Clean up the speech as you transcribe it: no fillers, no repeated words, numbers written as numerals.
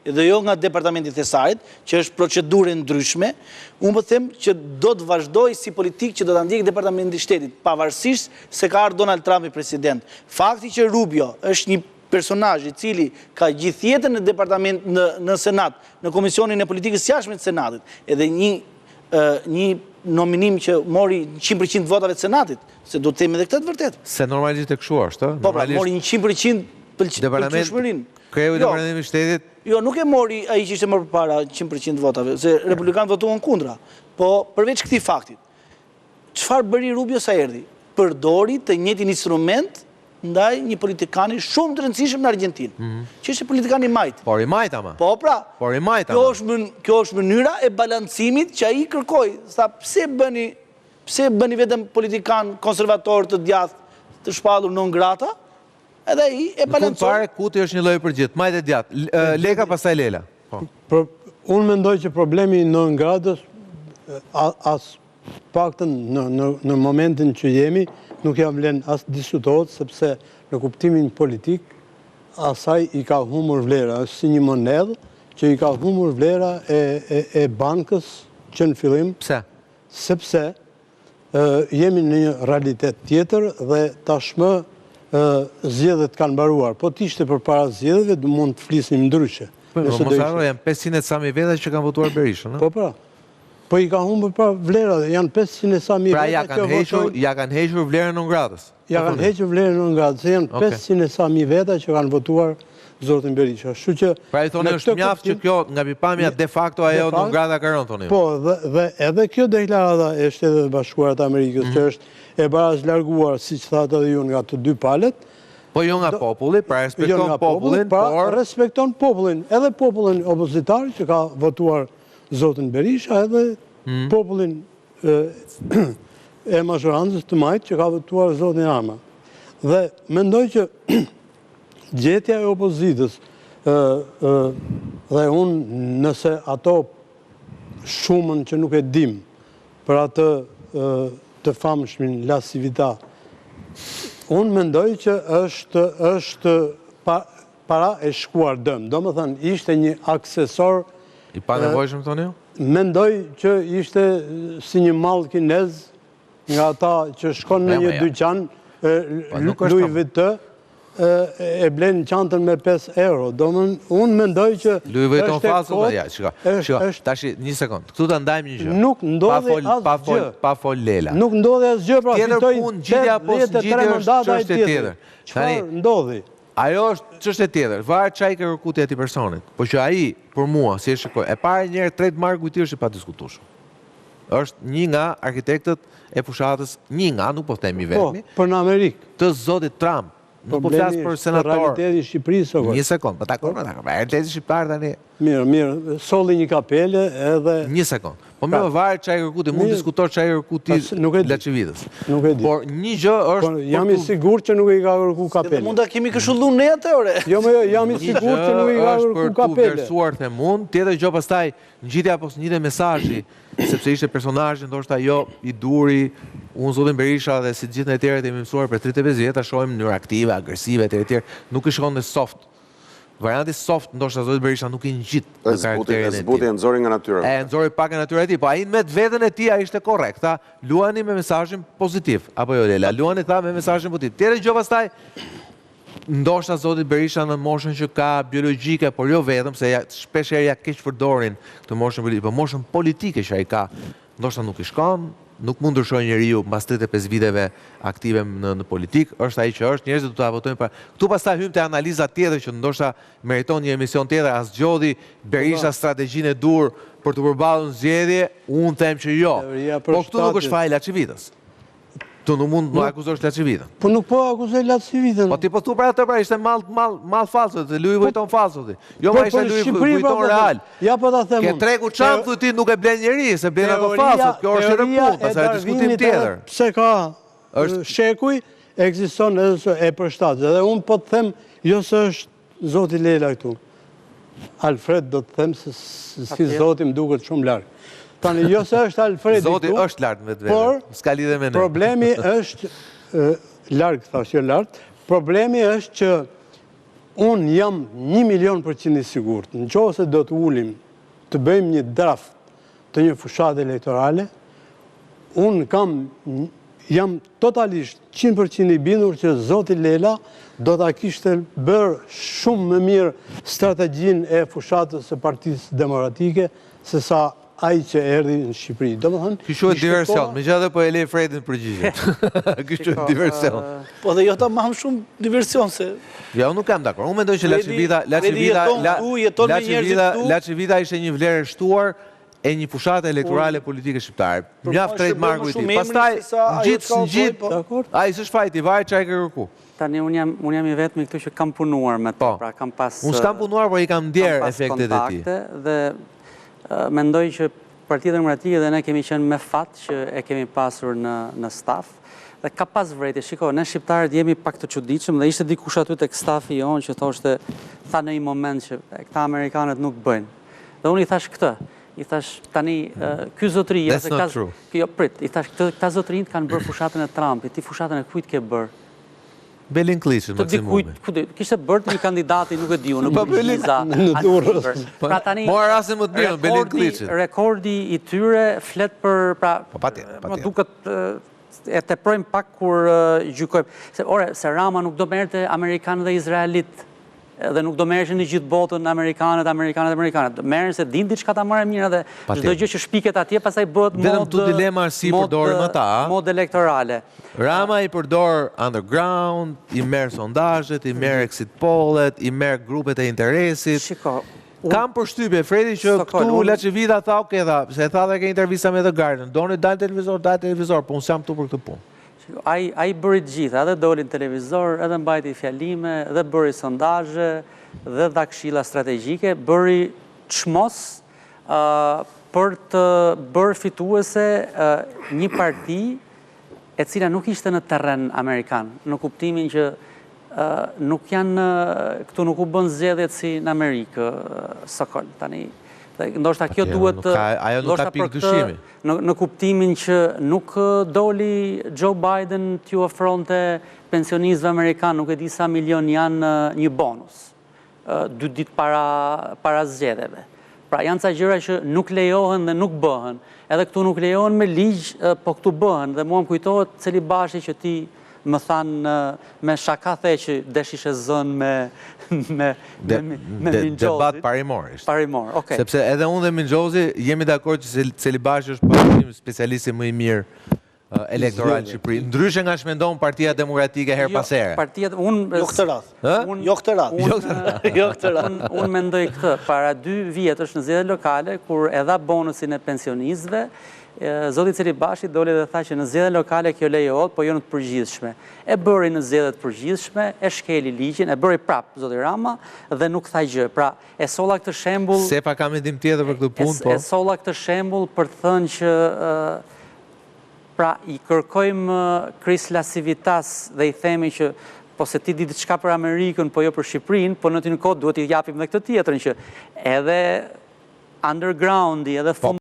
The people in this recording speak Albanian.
dhe jo nga Departamenti i Thesarit, që është procedurë e ndryshme, unë po them që do të vazhdojë si politikë që do ta ndjekë Departamenti i Shtetit, pavarësisht se ka ardhur Donald Trumpi president. Fakti që Rubio është një personazh i cili ka gjithë jetën në departament në në Senat, në Komisionin e Politikës së Jashtme të Senatit, edhe një një nominim që mori 100% të votave të Senatit, se duhet të themi edhe këtë të vërtetë. Se normalisht e kështu është, ë? Po pra, mori 100% pëlqyeshmërinë. Kreu i jo. Departamentit të Shtetit Jo, nuk e mori ai që ishte më përpara 100% të votave, se republikanët votuan kundra. Po përveç këtij faktit, çfarë bëri Rubio sa erdhi? Përdori të njëjtin instrument ndaj një politikani shumë të rëndësishëm në Argjentinë, mhm. që është politikan i majtë. Por i majtë ama. Po pra. Por i majtë ama. Kjo është kjo është mënyra e balancimit që ai kërkoi. Tha pse bëni pse bëni vetëm politikanë konservatorë të djathtë të shpallur non grata? Edhe ai e balancoi. Në fund fare kuti është një lloj për gjithë, majtë e djathtë. Leka pastaj Lela. Po. Por unë mendoj që problemi i non gratës as paktën në në në momentin që jemi nuk ia vlen as diskutohet sepse në kuptimin politik asaj i ka humbur vlera, është si një monedhë që i ka humbur vlera e e e bankës që në fillim. Pse? Sepse jemi në një realitet tjetër dhe tashmë zgjedhjet kanë mbaruar. Po të ishte përpara zgjedhjeve, mund të flisnim ndryshe. Po, mos harro, janë 500 e ca mijë veta që kanë votuar Berishën, ë? Po pra. Po i ka humbur pra vlera, janë 500 e sa mijë pra, veta që votojnë. Pra ja kanë hequr vlerën non gratës. Ja kanë hequr vlerën non gratës, se janë 500 e sa mijë veta që kanë votuar zotin Berisha. Kështu që Pra i thoni është mjaft që kjo nga pikëpamja de facto ajo non grata ka rënë thoni. Po, dhe, dhe edhe kjo deklarata e Shteteve të Bashkuara të Amerikës, mm -hmm. që është e barazlarguar, siç thatë edhe ju nga të dy palët, Po jo nga populli, pra respekton jo nga popullin, pra por respekton popullin, edhe popullin opozitar që ka votuar zotin Berisha, edhe mm. popullin e mazhorancës të majtë që ka votuar zotin Rama. Dhe mendoj që gjetja e opozitës dhe unë nëse ato shumën që nuk e dim për atë të famshmin LaCivita, unë mendoj që është, është pa, para e shkuar dëm. Domethënë, ishte një aksesor... I panevojshëm, thoni ju? Mendoj që ishte si një mall kinez nga ata që shkon në një dyqan po, Louis Vuitton e blen çantën me 5 euro. Domethënë, unë mendoj që Louis Vuitton falso, ja, shiko. Shiko, tashi një sekond. Këtu ta ndajmë një gjë. Nuk ndodhi asgjë. Pa fol, pa fol Lela. Nuk ndodhi asgjë, pra fitoi 83 mandata ai tjetër. Çfarë ndodhi? Ajo është çështje tjetër, varet ça i ke kërku ti atij personit. Po që ai, për mua, si e shikoj, e para një herë trademarku i tij është i padiskutueshëm. Është një nga arkitektët e fushatës, një nga, nuk po them i po, vetmi. Po, për në Amerikë. Të zotit Trump. Nuk po flas për senator. Realiteti i Shqipërisë, o Një sekond, po dakord, po dakord. Realiteti shqiptar tani. Mirë, mirë, solli një kapele edhe Një sekond. Po më varet ça i kërku ti, mund të diskutosh ça i kërku ti LaCivitës. Nuk e di. Por një gjë është po, jam i sigurt që nuk i ka kërku kapele. Mund ta kemi këshillu ne atë ore. Jo, më jo, jam i sigurt që nuk i ka kërku kapele. Është për t'u vlerësuar them unë, tjetër gjë pastaj ngjitja apo s'ngjitja mesazhi, sepse ishte personazhi ndoshta jo i duhuri, unë zotin Berisha dhe si të gjithë ne të tjerët jemi mësuar për 35 vjet ta shohim në mënyrë aktive, agresive etj etj, nuk i shkon dhe soft. Varianti soft ndoshta zotit Berisha nuk i ngjit në karakterin e tij. E zbuti, e nxori nga natyra. E nxori pak nga natyra e tij, po ai me veten e tij ai ishte korrekt, tha luani me mesazhin pozitiv, apo jo Lela, luani tha me mesazhin pozitiv. Tjetër gjë pastaj ndoshta zotit Berisha në moshën që ka biologjike, por jo vetëm, se ja, shpesh herë ja keqpërdorin këtë moshën biologjike, po moshën politike që ai ka, Ndoshta nuk i shkon, nuk mund ndryshojë njeriu mbas 35 viteve aktive në në politikë, është ai që është, njerëzit do ta votojnë pra. Këtu pastaj hyjmë te analiza tjetër që ndoshta meriton një emision tjetër, a zgjodhi Berisha po. strategjinë e duhur për t'u përballur në zgjedhje, unë them që jo. Po këtu nuk është faji i LaCivitës. Ti nuk mund të akuzosh LaCivitën. Po nuk po akuzoj LaCivitën. Po ti po thu për atë pra ishte mall mall mall falso, te Louis Vuitton falso ti. Jo, ma ishte Louis Vuitton po real. Ja po ta them unë. Ke tregu çam thu ti nuk e blen njeri, se blen ato falso. Kjo është edhe punë, pastaj diskutim tjetër. Pse ka është shekuj ekziston edhe e përshtatet. Dhe unë po të them, jo se është Zoti Lela këtu. Alfred do të them se si Zoti më duket shumë larg. Tani jo se është Alfredi këtu. Zoti është lart me vetvete. Por s'ka lidhje me ne. Problemi është larg thashë, jo lart. Problemi është që Unë jam 1.000.000% i sigurt, në qoftë se do të ulim të bëjmë një draft të një fushate elektorale, unë kam, jam totalisht 100% i bindur që zoti Lela do ta kishte bërë shumë më mirë strategjinë e fushatës së Partisë Demokratike se sa ai që erdhi në Shqipëri. Domethënë, Ky quhet diversion, megjithatë po e lej Fredin të përgjigjet. Ky quhet diversion. Po dhe jo tamam shumë diversion se Jo, unë nuk jam dakord. Unë mendoj që LaCivita, LaCivita, LaCivita, LaCivita ishte një vlerë e shtuar e një fushate elektorale politike shqiptare. Mjaft trademarku i tij. Pastaj, ngjit, ngjit, po. ai s'është faji i tij, varet çfarë ke kërku. Tani unë jam unë jam i vetmi këtu që kam punuar me të, po. pra kam pas Unë s'kam punuar, por i kam ndjerë efektet e tij. Dhe Mendoj që Partia Demokratike dhe ne kemi qenë me fat që e kemi pasur në në staf dhe ka pas vërejtje. Shiko, ne shqiptarët jemi pak të çuditshëm dhe ishte dikush aty tek stafi jonë që thoshte, tha në një moment që këta amerikanët nuk bëjnë. Dhe unë i thash këtë, i thash tani ky zotëri, ja se ka jo prit, i thash këtë këta zotërinjtë kanë bërë fushatën e Trumpit, ti fushatën e kujt ke bërë? Belind Këlliçit, maksimumi. Të dikujt, kishte bërë të një kandidati, nuk e di unë, në po, Bulqiza. Në Durrës. Po, pra tani, Mora rastin më të mirë, Belind Këlliçit. Rekordi i tyre flet për, pra, po, patjetër, patjetër. Më duket e teprojmë pak kur gjykojmë. Se, ore, se Rama nuk do merrte amerikanë dhe izraelitë dhe nuk do merreshin në gjithë botën amerikanët, amerikanët, amerikanët. Merren se dinë diçka ta marrë mirë dhe çdo gjë që shpiket atje pastaj bëhet modë. Vetëm tu dilema si i përdorim ata, a? Modë elektorale. Rama i përdor underground, i merr sondazhet, i merr exit pollet, i merr grupet e interesit. Shiko, Kam përshtypje Fredi që këtu LaCivita tha ok tha, se e tha dhe ke intervista me The Guardian, doni dal televizor, dal televizor, po unë s'jam këtu për këtë punë. Shiko, ai ai bëri të gjitha, edhe doli në televizor, edhe mbajti fjalime, dhe bëri sondazhe, dhe dha këshilla strategjike, bëri çmos për të bërë fituese një parti e cila nuk ishte në terren amerikan, në kuptimin që nuk janë, këtu nuk u bënë zgjedhjet si në Amerikë, Sokol, tani, dhe ndoshta kjo duhet të, ajo nuk ka pikë dyshimi. Në, në kuptimin që nuk doli Joe Biden t'ju ofronte pensionistëve amerikanë, nuk e di sa milion janë një bonus. dy ditë para para zgjedhjeve. Pra janë ca gjëra që nuk lejohen dhe nuk bëhen. Edhe këtu nuk lejohen me ligj, po këtu bëhen dhe mua më kujtohet Celibashi që ti më thanë me shaka the që desh ishe zënë me me me me Minxhozin. Debat parimor ishte. Parimor, okay. Sepse edhe unë dhe Minxhozi jemi dakord që Celibashi është padyshim specialisti më i mirë elektoral në Shqipëri. Ndryshe nga ç'mendon Partia Demokratike herë jo, pas here. Partia, unë jo këtë radhë. Ë? Jo këtë radhë. Jo këtë radhë. Jo këtë radhë. Unë mendoj këtë, para dy vjetësh në zgjedhjet lokale kur e dha bonusin e pensionistëve, zoti Celibashi doli dhe tha që në zgjedhjet lokale kjo lejohet, po jo në të përgjithshme. E bëri në zgjedhje të përgjithshme, e shkeli ligjin, e bëri prapë zoti Rama dhe nuk tha gjë. Pra, e solla këtë shembull Sefa ka mendim tjetër për këtë punë, po. E solla këtë shembull për të thënë që Pra, i kërkojmë Chris LaCivitas dhe i themi që po se ti di diçka për Amerikën, po jo për Shqipërinë, po në të njëjtën kohë duhet t'i japim dhe këtë tjetrën që edhe undergroundi, edhe po.